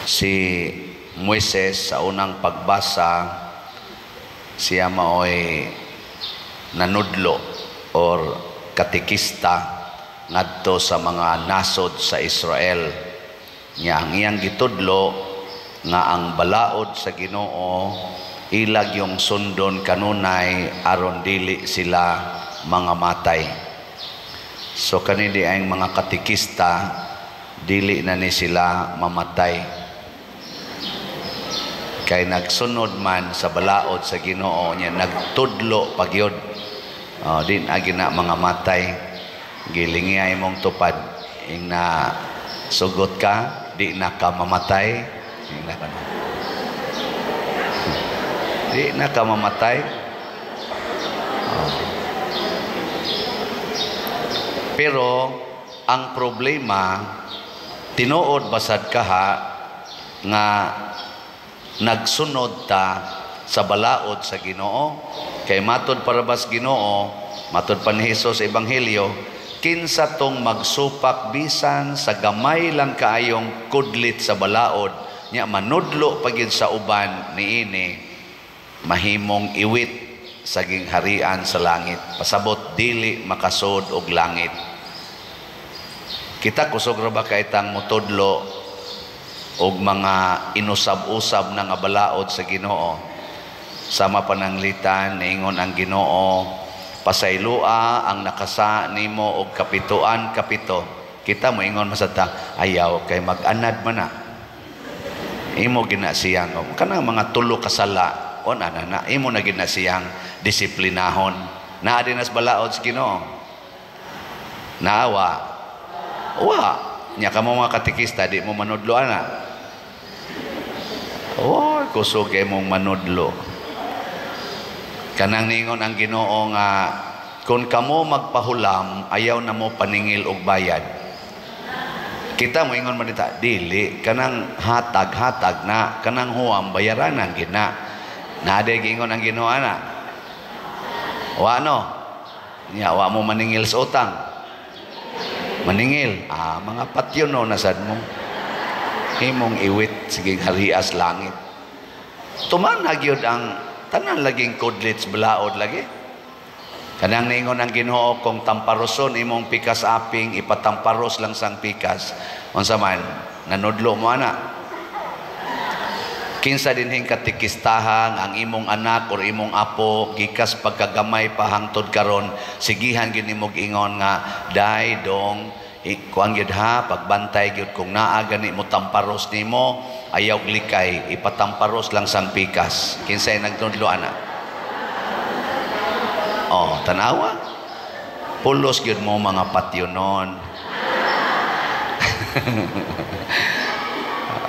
Si Moises, sa unang pagbasa, siya maoy nanudlo or katekista ngadto sa mga nasod sa Israel. Nya ang iyang gitudlo nga ang balaod sa Ginoo ilag yung sundon kanunay aron dili sila mga matay. So kani di ang mga katekista, dili na ni sila mamatay kay nagsunod man sa balaod sa Ginoo nya nagtudlo pagyod. Oh, di na gina mga matay. Gilingiya imong tupad ing na sugot ka, di na ka mamatay. Ing na ka na. Di na ka mamatay. Oh. Pero ang problema, tinuod basad kaha nga nagsunod ta sa balaod sa Ginoo? Kay matod para bas Ginoo, matod pa ni Hesus sa Ebanghelyo, kinsa tong magsupak bisan sa gamay lang kaayong kudlit sa balaod nya manudlo pagid sa uban niini, mahimong iwit sa gingharian sa langit. Pasabot, dili makasud og langit. Kita, kusog ra ba kay tang motudlo og mga inusab-usab na nga balaod sa Ginoo? Sama pananglitan niingon ang Ginoo, "Pasaylua ang nakasa nimo og kapituan kapito." Kita moingon man sad ta, "Ayaw kay mag-anad man na." Imo gina siyang kanang mga tulo ka sala on ana na imo na gina siyang disiplinahon. Naa din nas balaod sa Ginoo? Naawa wa nya kamo mga katekista, di mo manudlo ana? Oh, kusog kay mong manudlo. Kanang ningon ang Ginoo nga kung kamo magpahulam, ayaw na mo paningil og bayad. Kita moingon man dita, "Dili, kanang hatag, hatag na, kanang huwam, bayaranan gina." Naa diay giingon ang Ginoo ana? Wa no? Nya wa mo maningil sa utang. Maningil, ah, mga patyon no nasad mo. Himong iwit sige harias langit. Tuman na gyud ang tanan laging kudlits balaod lagi. Kanang niingon ang Ginoo, kung tamparoson imong pikas aping, ipatamparos lang sang pikas. Unsa man, nanudlo mo ana? Kinsa dinhing katekistahan ang imong anak or imong apo gikas pagkagamay pa hangtod karon sigihan gyud nimo ingon nga, "Day dong, kuan gyud ha, pagbantay gyud, kung naa gani mo tamparos nimo, ayaw likay, ipatamparos lang sang pikas"? Kinsay nagtudlo ana? Oh, tanawa, pulos gyud mo mga patyonon.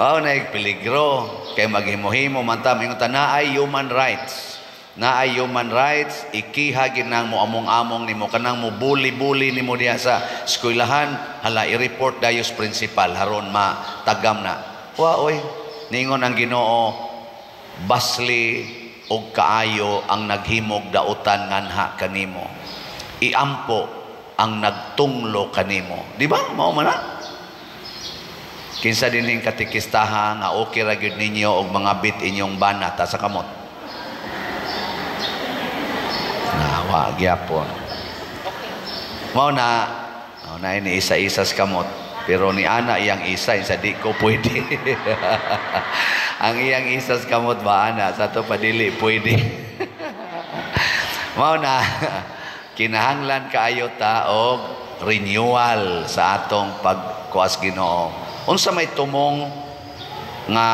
Oh, naig peligro kay maghimo-himo man ta, mingon ta naay human rights. Naay human rights, ikiha ginang mo among-among nimo, kanang mo buli-buli nimo diha sa eskwelahan, hala, i-report dayos principal haron matagam na. Wa oy, ningon ang Ginoo, basli og kaayo ang naghimog dautan nganha kanimo. Iampo ang nagtunglo kanimo. Di ba? Mao man na. Kinsa dinhing katekistaha nga okay ra gyud ninyo og mga bit inyong bana ta sa kamot? Na wa gyapon. Mao na, mao na ini isa-isa sa kamot. Pero ni ana iyang isa, isa di ko pwede. Ang iyang isa sa kamot ba ana, sa to pa dili pwede. Mao na kinahanglan kaayo ta og renewal sa atong pagkuas Ginoo. Unsa may tumong nga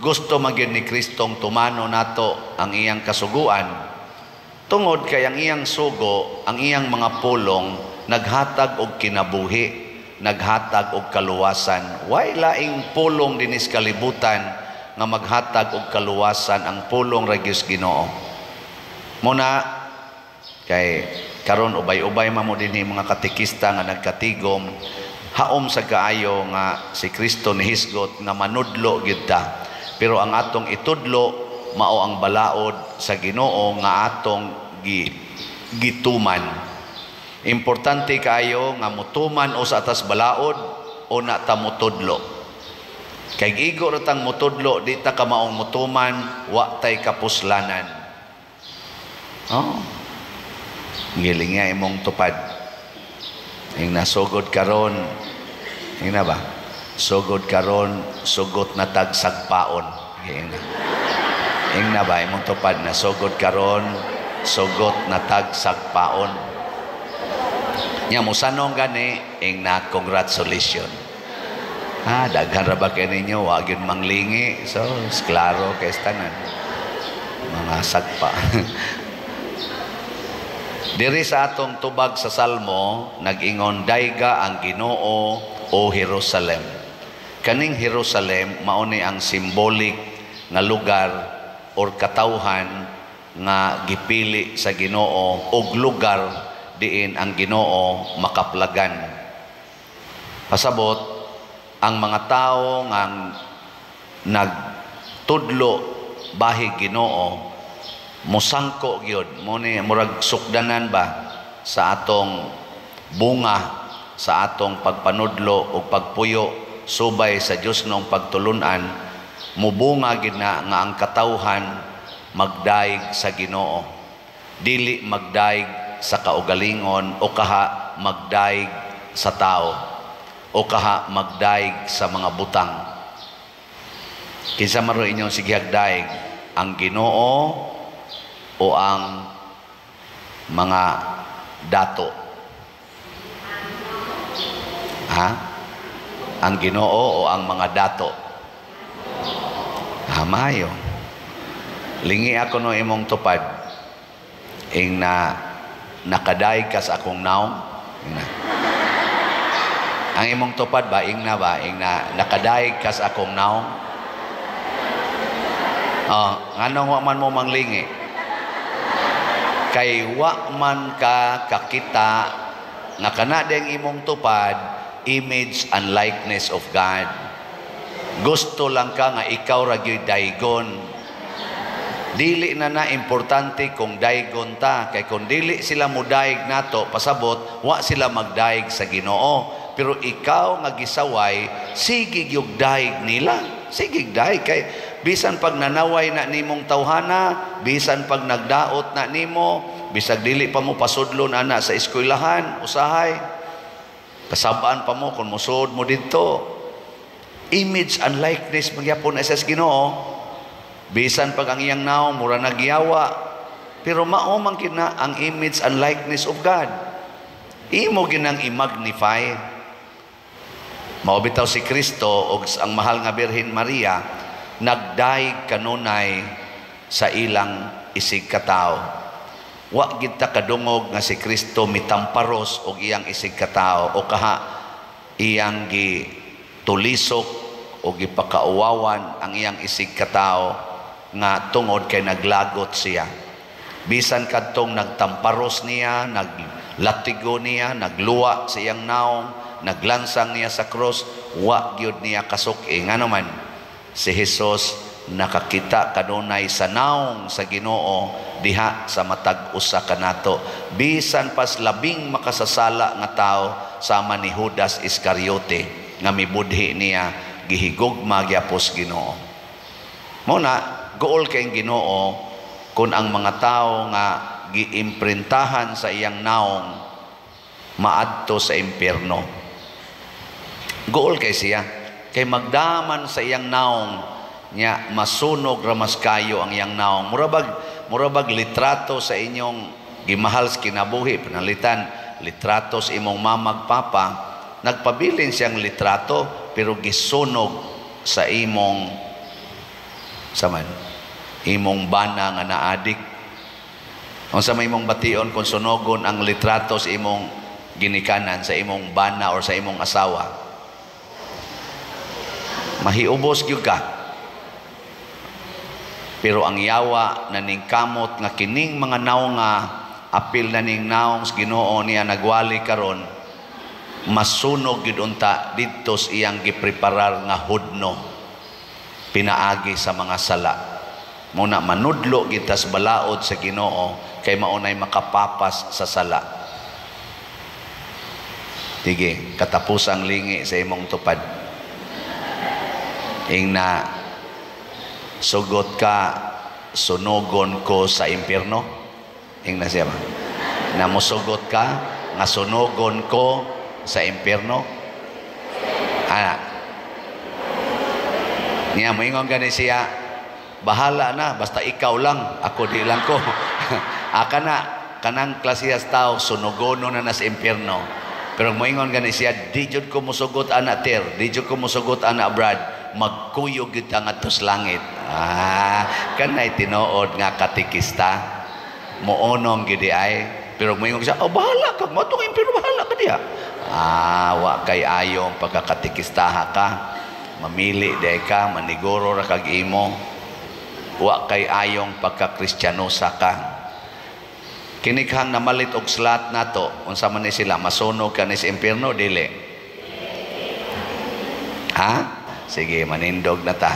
gusto magyud ni Kristong tumano nato ang iyang kasuguan? Tungod kay ang iyang sugo, ang iyang mga pulong naghatag og kinabuhi, naghatag og kaluwasan. Way laing pulong dinis kalibutan nga maghatag og kaluwasan, ang pulong ra gyud Ginoo. Muna kay karon ubay-ubay man mo dinhi mga katekista nga nagkatigom, haom sa kaayo nga si Kristo nihisgot nga manudlo gyud ta. Pero ang atong itudlo mao ang balaod sa Ginoo nga atong gituman. Importante kaayo nga mutuman o sa atas balaod o na ta mutudlo. Kay igo ra tang mutudlo, di ta kamaong mutuman, wa tay kapuslanan. Oh. Giling nga imong tupad. Ing nasugod karon, ing na ba? Sugod karon, sugot na tag sagpaon. Ing na. Ing na ba imong tupad na sugod karon, sugot na tag sagpaon. Nya musanong gani ing na congratulations. Ah, daghan ra ba kay ninyo, wa gyud manglingi. So, klaro kay tanan. Mga sagpa. Diri sa atong tubag sa Salmo, nag-ingon, "Dayga ang Ginoo, o Jerusalem." Kaning Jerusalem mao ni ang symbolic nga lugar or katawhan nga gipili sa Ginoo og lugar diin ang Ginoo makaplagan. Pasabot ang mga tao nga nagtudlo bahig Ginoo musangko gyud mo ni, murag sukdanan ba sa atong bunga sa atong pagpanudlo o pagpuyo subay sa Dios nong pagtulunan, mubunga gid na nga ang katawhan magdaig sa Ginoo, dili magdaig sa kaugalingon o kaha magdaig sa tao o kaha magdaig sa mga butang. Kinsa man ro inyong sigihag daig, ang Ginoo o ang mga dato? Ha? Ang Ginoo o ang mga dato? Ha, maayo. Lingi ako no imong tupad. Ing na nakadaig ka sa akong naong. Ing na. Ang imong tupad ba, ing na ba, ing na nakadaig ka sa akong naong? Oh, nganong wa man mo manglingi? Kay wa man ka kakita nga kana ding imong tupad, image and likeness of God. Gusto lang ka nga ikaw ra gyud daygon. Dili na na importante kung daygon ta, kay kung dili sila mudaig nato, pasabot wa sila magdaig sa Ginoo. Pero ikaw nga gisaway, sige gyud daig nila. Sige daig kay bisan pag nanaway na nimong tawhana, bisan pag nagdaot na nimo, bisag dili pa mo pasudlon ana sa eskwelahan, usahay kasabaan pa mo kung mosuod mo didto. Image and likeness magyapon sa Ginoo. Bisan pag ang iyang naong mura nagyawa, pero mao man kina ang image and likeness of God. Imo ginang i-magnify. Mao bitaw si Kristo og ang mahal nga Birhen Maria nagdaig kanunay sa ilang isig katawo. Wa gid ta kadungog nga si Kristo mitamparos og iyang isig katawo o kaha iyang gi tulisok o gipakauwawan ang iyang isig katawo nga tungod kay naglagot siya. Bisan kadtong nagtamparos niya, naglatigo niya, nagluwa sa iyang naong, naglansang niya sa cross, wa gyud niya kasuk-i. Ngano man si Jesus nakakita kanunay sa naong sa Ginoo diha sa matag usa kanato, bisan pas labing makasasala nga tao sama ni Judas Iscariote nga mibudhi niya, gihigugma gyapos Ginoo. Mo na gool kay Ginoo kung ang mga tao nga giimprintahan sa iyang naong maadto sa impierno. Gool kay siya kay magdaman sa iyang naong nya masunog ra mas kayo ang iyang naong. Murabag litrato sa inyong gimahal sa kinabuhi, panalitan litrato sa imong mamag papa, nagpabilin siyang litrato pero gisunog sa imong saman imong bana nga naadik. Unsa may imong bation kung sunogon ang litrato sa imong ginikanan, sa imong bana or sa imong asawa? Mahiubos gyud ka. Pero ang yawa naningkamot nga kining mga naong nga apil na ning naong sa Ginoo niya nagwali karon, masunog gyud unta didto sa iyang gipreparar nga hudno pinaagi sa mga sala. Muna manudlo gitas balaod sa Ginoo kay maunay makapapas sa sala. Sige, katapusang lingi sa imong tupad. Ingna, "Sugot ka, sunugon ko sa impierno." Ingna siya ba? Na musugot ka, nga sunugon ko sa impierno. Ana. Niya, moingon gani siya, "Bahala na, basta ikaw lang, ako di lang ko." Aka na, kanang klasehas tao, sunugono na sa impierno. Pero moingon gani siya, "Di jud ko musugot ana, Ter, di jud ko musugot ana, Brad, magkuyog gyud ta ngadto sa langit." Ah, kanay tinuod nga katikista, moonong gyud ay. Pero moingon siya, "Oh, bahala ka, moadto ka impierno, bahala ka diha." Ah, wa kay ayong pagkakatikistaha ka, mamili day ka, maniguro ra kag imo. Wa kay ayong pagkakristyanosa ka. Kinikhang namalit og slot nato, unsa man ni sila, masunog ka ni sa impierno, dili? Ha? Sige, manindog na ta.